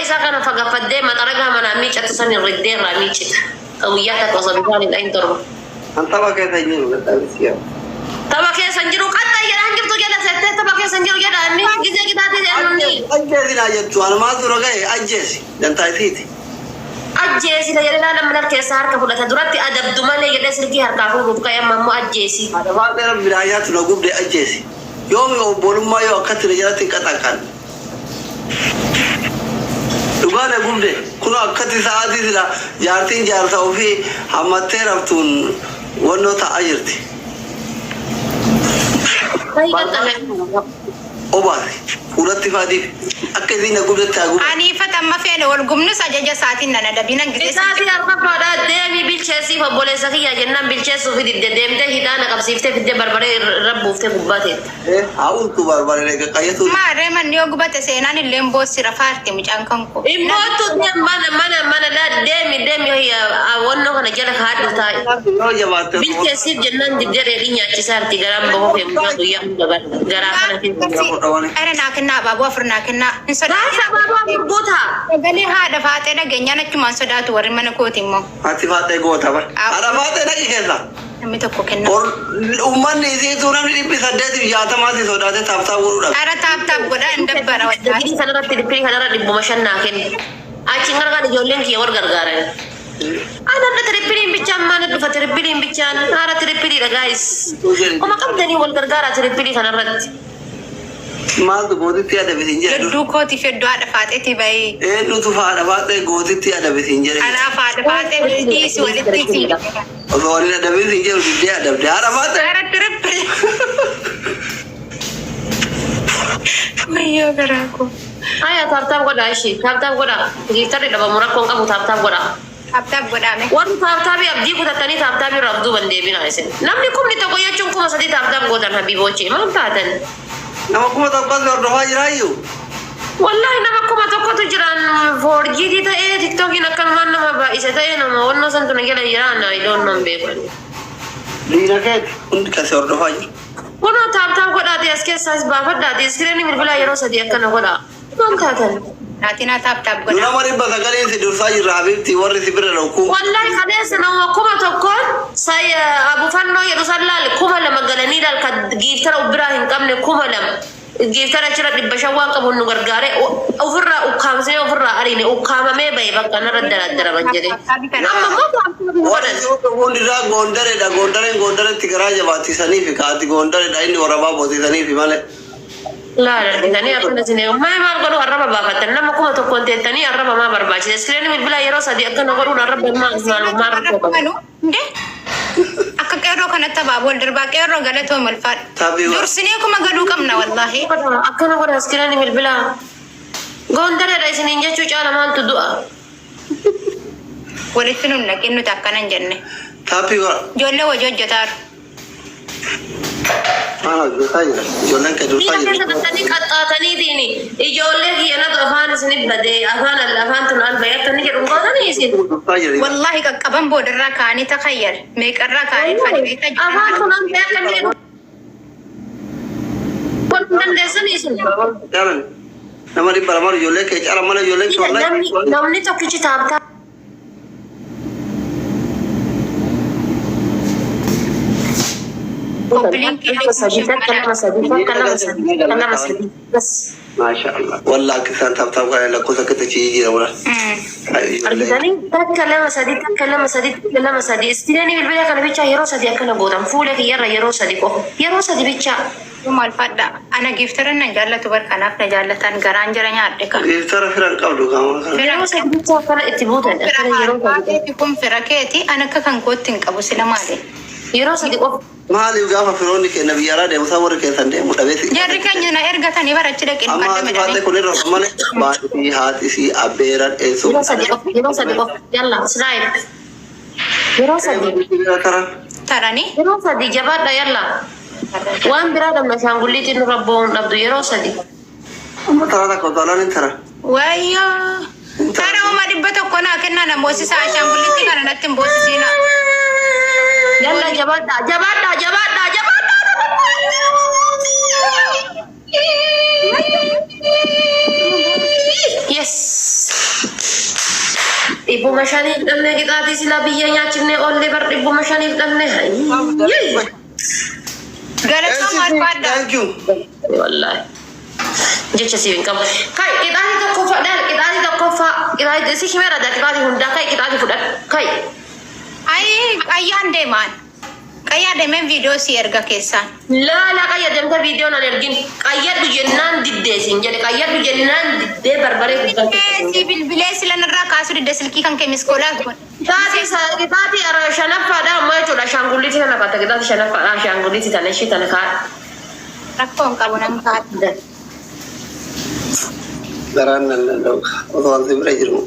isaa kana fagafaddee maxaragaa manaa miicattu san hin riddee irraa miiccita. Ka guyyaa takka osoo bishaan hin dhahin torba. An tapha keessa hin jiru dadhabisi yaa. Tapha keessa hin jiru qaxxa jedhaan jirtu jedha settee tapha keessa hin jiru jedha inni gizee qixaatii seennu inni. Ajjeesi naa jettu ana maaltu na gahe ajjeesi dantaa isiiti. Ajjeesi na jedhe laala mana keessaa harka fudhata duratti adabdu malee jedhee silkii harkaa fuudhuuf ka'e amma immoo ajjeesi. Haadha faaxee rabbi naa nyaattu na gubde ajjeesi. Yoomi obbolummaa yoo akkatti na jalatti hin qaxanqanne. Dhugaa na gubde kunoo akkatti sa'aatii sila jaartiin jaarsa ofii hammattee raftuun wannoo taa'aa jirti. Tahi qaxxame. Obaasi fuulatti faadiif akka isiin na gubdetti haa gubatu. Aniifat amma feene wal gubnus ajaja isaatiin nan adabinan gisee Isaa si arfaffaadha deemi bilcheessiif obboleessa kiyya jennaan bilcheessuufi didde deemtee hidhaana qabsiiftee fiddee barbaree irra buuftee gubbaa teetta. Haa ultu barbaree qaqqayyatu. Maarree manni yoo gubate seenaan illeen boossi rafaarti mucaan kan koo. Immoottu mana mana mana laa deemi deemi wannoo kana jala kaadhu taa'i. Yoo jabaatte Bilcheessiif jennaan diddee dheedhii nyaachisaarti garaan bahoo kee mucaa guyyaa hunda garaa kana keessa. Ara naa kennaa abaaboo afur naa kennaa hin Gaasa sodaatin. abaaboo afur guutaa. Sagalee haadha faaxee dhageenyaan achumaan sodaatu warri mana kooti immoo. Ati faaxee goota ba. Haadha faaxee dhaqi keessa. Namni tokko kennaa. Uummanni isiituu namni 860 si sodaatee tap tap godhuu dhabe. Ara tap tap godhaa hin dabbara wallaahi. Digirii kanarratti dipirii kanarra 500 naa kenni. Achiin gargaan ijoolleen kiyya wal gargaaran. Ana har'a tirippiliin bichaan maal dhufa tirippiliin bichaan haara tirippiliidha gaayis. Kuma qabdanii wal gargaaraa tirippilii kanarratti. Maaltu gootitti adabe siin jedhe dur. Hedduu kootiif hedduu haadha faaxeeti bahee. Eenyutu haadha faaxee gootitti adabe siin jedhe. Anaaf haadha faaxee dhiisi walitti siin. Osoo waliin adabin siin jedhu diddee adabde. Haadha faaxee. Ara triple. Wayyoo garaa koo. Haya tap tap godhaa ishii tap tap godhaa giiftarri dhabamu rakkoon qabu tap tap godhaa. Tap tap godhaa mee. Warri tap tapii abdii kutattanii tap tapii irraa of duuban deebinaa isin. Namni 1000 jechuun 3000 tap tap gootan habiiboochee maal taatan? Nama 1000tu hordofaa jiraayyuu. Wallahi nama 1000tu jiraan foorjiitii ta'ee tiktookiin akkanumaan nama baay'ise ta'ee nama wannoo santu na jala jiraan I don't know hin beeku ani. Diina keeti hundi kan si hordofaa jiru. Kunoo tap tap godhaatii as keessaas baafadhaatii iskiriinii bilbilaa yeroo sadii akkana godhaa. Maal taatan? Naatinaa tap tap Nu godhaa. nama 900n si dursaa jirra habiibti warri si bira dhokku. Wallahi kaleessa nama 1000n say abu fannoo jedhu san laal 2000 galanii laal ka giiftara of biraa hin qabne 2000 giiftara achirra 500 waan qabuun nu gargaare ofirraa ukkaamsinee ofirraa ariine ukkaamamee bahe bakka narra daraddaraman jedhee. Amma immoo tap tap Warri godhan. si hordofu hundirraa Goondareedha. Goondareen Goondaretti garaa jabaatti saniifi ka ati Goondareedha inni warra Baabooti saniifi malee. Laal argitanii akkana isin eegu. Maal maal godhuu arraba baafattan nama 1000n teettanii arraba maa barbaachisa? Iskiriinii bilbilaa yeroo sadii akkana godhuun arraba maal maal maal rakkoo qaba? Manu nde akka qeerroo kanatti abaaboo wal darbaa qeerroo galatoom ulfaadhu. Taphii wa- Dursinee kuma galuu qabna wallaahi. Akkana godha iskiriinii bilbilaa. Goondareedha isiniin jechuu caala maaltu du'a? Walitti nun naqin nuti akkana hin jenne. Taphii wa. Ijoollee hojii hojjetaaru. Maal hojjetaa jira? Ijoolleen kee dursaa Dhiira keessa jiru. galtanii qaxxaataniitiin ijoollee kiyyanatu afaan isinif badee afaan afaan tun alba'e akka inni jedhu hin gootanii isin. Dursaa jiru. Wallaahi qaqqaban boodarraa ka'anii takayyar meeqarraa ka'anii dhufanii beektaa Afaan jiran. tun alba'e akka inni jedhu godhuu hin dandeessanii isin. Caalan. Nama 200 ijoollee kee caalan mana ijoolleen kee Namni wallahi. namni tokkichi taaptaa Copy link Takka sadii takka lama sadii takka lama sadii takka lama sadii bas. Maasha Allah. Wallah akka isaan tap tap kana lakkoofsa akka itti jijjiiramu la. Argitanii takka lama sadii takka lama sadii takka lama sadii iskiriinii bilbila kana bichaa yeroo sadii akkana gootan fuula kiyyarra yeroo sadii qofa yeroo sadii bichaa. Maal fadha ana giiftara nan jaallatu bar kanaaf na jaallatan garaan jara nyaadhe ka. Giiftara firan qabdu qaama kana. Yeroo sadii bichaa akkana itti buutan Fira akkana yeroo haadha sadii keeti kun fira keeti ana akka kan kootti hin qabu sila maali. yeroo sadii qofa. Maaliif gaafa firoonni keenya biyya alaa deemu isaan warri keessan deemu dhabee si. Jarri keenya na ergatanii bara achi dhaqee nu Amma haati qaddame faatee dhanii. kun irra malee maatii haati isii abbeeran eessuma. Yeroo sadii qofa yeroo sadii qofa yalla snipe yeroo sadii Tara. Taranii. yeroo sadii jabaadha yalla waan biraa dhabna ashaangulliitiin nurra boo'uun dhabdu yeroo sadii. Amma tara takka utaalaan hin tara. Wayyoo. Tara uma 100 naa kennaa na moosisaa ashaangullitti kana natti hin boosisiina. Yalla jabaadha jabaadha jabaadha jabaadha. Yes. 500 dhabne qixaatii silaa biyya nyaachifne oollee bar 500 dhabne. Galatooma alfaadha. Thank you. Wallaahi. Jecha siif hin qabu. Kai qixaatii tokkoffaa dhaal qixaatii tokkoffaa qixaatii si himeera daa qixaatii hundaa kai qixaatii fudhadhu kai. Ayi qayyaan deemaan. Qayyaa deemeen viidiyoo si erga keessaan. Laala qayya deemta viidiyoo nan ergin qayyadhu jennaan diddee siin jedhe qayyadhu jennaan diddee barbaree gubbaa Si bilbilee sila narraa kaasuu didde silkii kan kee miskoolaa godhe. Qixaatii shanaffaadha ammoo jechuudha ashaangulliitii tana kaata qixaatii shanaffaadha ashaangulliitii tana ishii tana kaadha. Rakkoo hin qabu nan kaadha. Garaan nan danda'u. Osoo wanti bira jiru.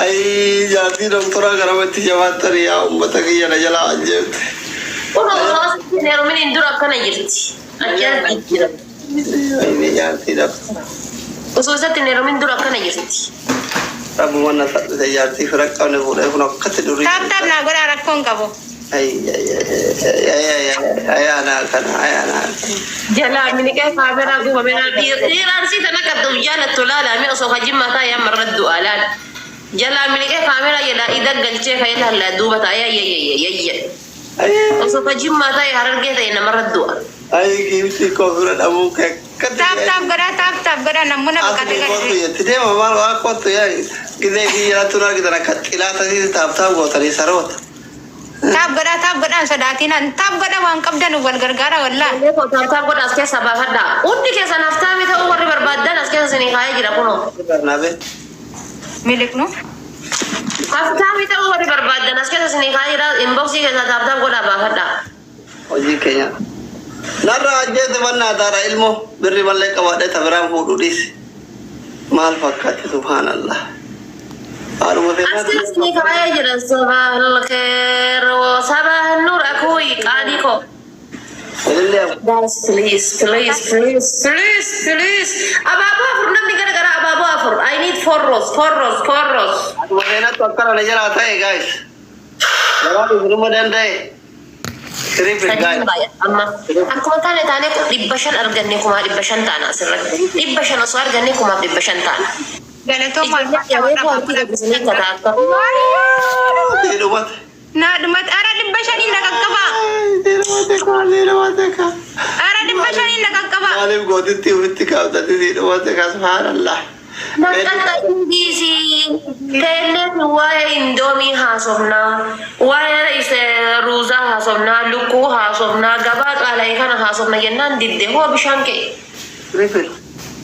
Ayi jaartii doktoraa garamatti jabaattanii yaa uummata kiyya na jalaa ajjeefte. Kun osoo asitti hin heeruminiin dura akkana jirti. Achi as jijjiiramte. Ayi jaartii doktoraa. Osoo isatti hin heerumin dura akkana jirti. Rabbuma na salphise jaartii fira qabne fuudhee kun akkatti durii. Tap tap naa godhaa rakkoo hin qabu. Ayyaana kana ayyaana kana. Jalaa miliqee kaameraa gubameraa dhiira arsii tana qabdu jaalattu laalaame osoo ka jimmaa taa'e amma irra du'aa laala. Jalaa miliqee kaameraa jalaa ida galchee ka'ee laallaa duuba taa'ee ayyayyayyayyayya. Osoo ka jimmaa taa'e harargee ta'e namarra du'a. Ayi giiftii koo fira dhabuu kee akkatti. Tap tap godhaa tap tap godhaa namni baqatee Asii kootu gadi. jetti deema maal waa kootu yaa gizee biyyaatti nu argitan akka xilaata siisi tap tap gootanii saroota. Tap godhaa tap godhaan sodaatinaan tap godhaa waan qabdan wal gargaara wallaa. Tap tap godha as keessa baafadha. Hundi keessan haftaami ta'uu warri barbaaddan as keessa isinii kaa'ee jira kunoo. Barnaabe. Miliqnu. Haftaami ta'uu warri barbaaddan as keessa isinii kaa'ee jira inboxii keessa tap tap godha baafadha. Hojii keenya. Narra ajjeete mannaa taara ilmoo birri mallee qabaadhee ta biraan fuudhuu dhiisi. Maal fakkaatti subhaanallah. Haadhuma As feenaatti. keessa isinii kaa'ee jira sabah alkheer sabah nur akuy qaalii koo. Ilillee Guys, please, please, please, please, please. Abaaboo afur namni gara gara abaaboo afur. I need four rose, four rose, four rose. haadhuma feenaatti akkana na jalaa ta'e guys. Garaan isinuma danda'e. Triple Sadiin guys. baay'ata amma. Akkuma taane taanee 500 arganne 500,000 taana asirratti. 500 osoo arganne 500,000 taana. Galatooma Ijoollee reefu harki gabbisanii kataakka. Dhumate. Naa dhumate ara 500 na qaqqabaa. Dhumate kaa dhumate kaa. Ara 500 na qaqqabaa. Maaliif gootitti ofitti kaa'atanii dhumate kaa subhaanallah. Naqqatta indiisi teelleen waa'ee indoomii haasofnaa, waa'ee ruuzaa haasofnaa, lukkuu haasofnaa, gabaa qaala'ee kana haasofna jennaan didde hoo bishaan ka'e. Triple.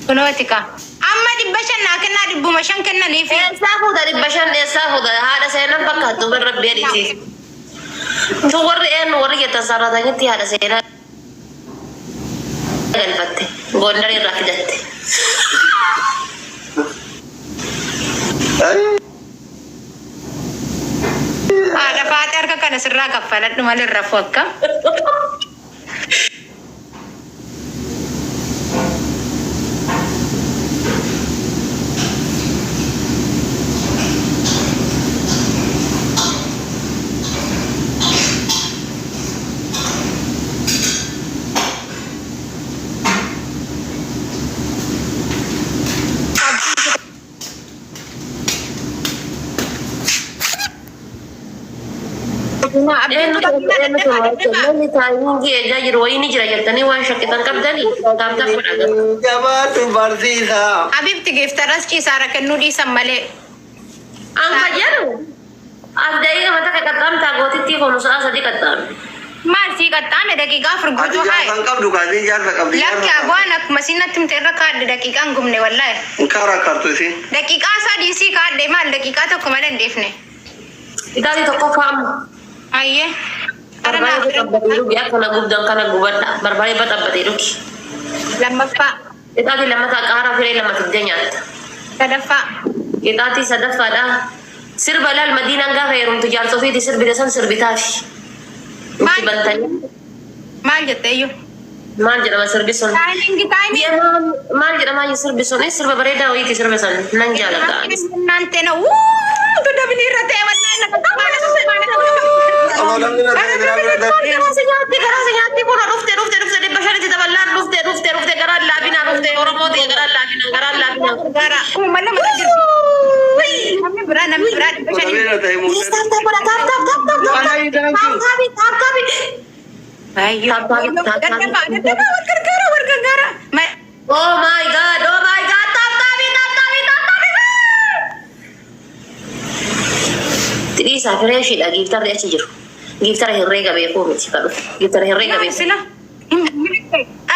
Kunooti kaa. Amma 500 naa kennaa 500 kennaniifi. Eessaa fuuta 500 eessaa fuuta haadha seenaan fakkaattu warra rabbi adiiti. Tu warri eenyu warri jettan sarratanitti haadha seenaa galfatte gondar irraa fidatte. Haadha faate harka kana sirraa kaffaladhu malee rafu akka. Eenyu eenyu namni timingii eegaa jiru wayii ni jira jettanii waan shakkitan qabdanii tap tap godhaa. Jabaatu barsiisaa. Habibti giiftaras ciisaara kennuu dhiisan malee. An kan jedhu as daqiiqa mata ka qaxxaamtaa gootittii kun sa'a sadii qaxxaame. Maal sii qaxxaame daqiiqaa 4 Ati guutuu jaarsa haye. hin qabdu kaasii jaarsa qabdi. Lakki abu'aan akkuma siin natti himte irra kaadhe daqiiqaan gubne wallaahi. Hin kaara kartu isiin. Daqiiqaa sadii sii kaadhe maal daqiiqaa tokko malee hin dhiifne. Qixaatii tokkoffaa amma. Ayyee. Ara Barbaree naa baxabbatee dhugi akkana gubdan kana gubadha. Barbaree baxabbatee dhugi. Lammaffaa. Qixaatii lammataa qaaraa firee lama fiddee nyaatta. Sadaffaa. Qixaatii sadaffaadha. Sirba laal madiinaan gaafa heerumtu jaarsa ofiiti sirbite san sirbitaafi. Itti Maal? bantanii. Maal jette iyyuu? Maal jedhama sirbi sun? Timing timing. Maal jedhama sirbi sun? Sirba bareedaa wayiiti sirba san nan jaaladha. Naan teena wuutu dabni irra ta'e wallaahi na qaqqabaa na qaqqabaa na qaqqabaa. Osoo namni na ta'e biraa bira darbe. Garaa si nyaatti garaa si nyaatti kun dhufte dhufte dhufte 500tti daballaan dhufte dhufte dhufte garaan laabinaa dhufte. Oromoo ta'e garaan laafina garaan laafina. Gargaara. 2000 jirti. Namni biraa 500. Godhameera ta'e Please muudatu. tap tap godha tap tap tap tap tap Alai, tap thank you. tap tap tap. Baay'ee. Tap tap tap tap. Dadhabaa dadhabaa wal gargaara wal gargaara. Oh my God, oh my God, tap tap tap tap tap tap. Tidhiisaa fireeshiidha giiftarri achi jiru. Giiftara herreega beekuu miti kadhu. Giiftara herreega beekuu. Sila.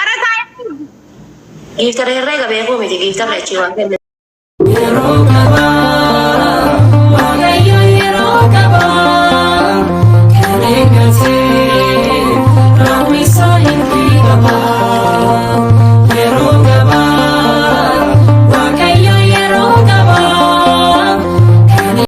Ara taa'ee. Giiftara herreega beekuu miti giiftarri achi waan kenne. Yeroo